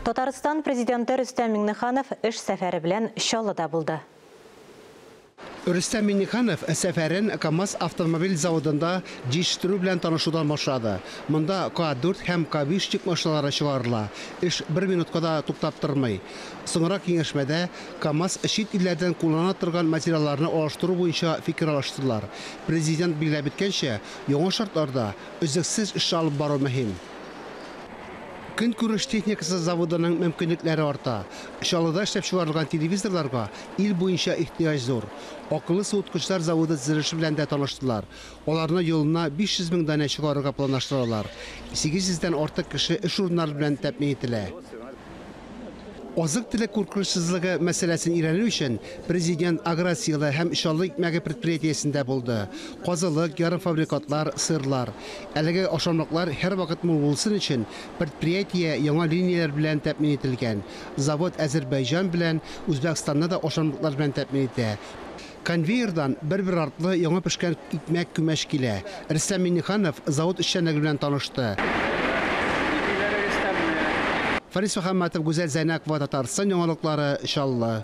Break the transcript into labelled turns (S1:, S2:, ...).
S1: Татарстан президенты Рөстәм Миңнеханов эш сәфәре белән Чаллыда булды.
S2: Рөстәм Миңнеханов сәфәрен КАМАЗ автомобиль заводында җитештерү белән танышудан башлады. Монда К4 һәм К5 йөк машиналары чыгарыла. Эш бер минутка да туктап тормый. Соңрак киңәшмәдә КАМАЗ чит илләрдән куллана торган материалларны алыштыру буенча фикер алыштылар. Президент билгеләп үткәнчә, яңа шартларда өзлексез эш алып бару мөһим. Көнкүреш техникасы заводының мөмкинлекләре арта. Чаллыда эшләп чыгарылган телевизорларга ил буенча ихтыяҗ зур. Акыллы суыткычлар заводы төзелеше белән дә таныштылар. Аларны елына 500 мең данә чыгарырга планлаштыралар. 800 дән артык кеше эш урыннары белән тәэмин ителә. Азык-төлек куркынычсызлыгы мәсьәләсен өйрәнү өчен президент Агросила һәм Чаллы икмәге предприятиесендә булды. Казылык, ярымфабрикатлар, сырлар. Әлеге ашамлыклар һәрвакыт мул булсын өчен предприятие яңа линияләр белән тәэмин ителгән. Завод Әзербайҗан белән Үзбәкстанны да ашамлыклар белән тәэмин итә. Конвейердан бер-бер артлы яңа пешкән икмәк күмәч килә. Рөстәм Миңнеханов завод эшчәнлеге белән танышты. Фарис Мөхәммәтов, Гүзәл Зәйнәкова, Татарстан яңалыклары, Чаллы.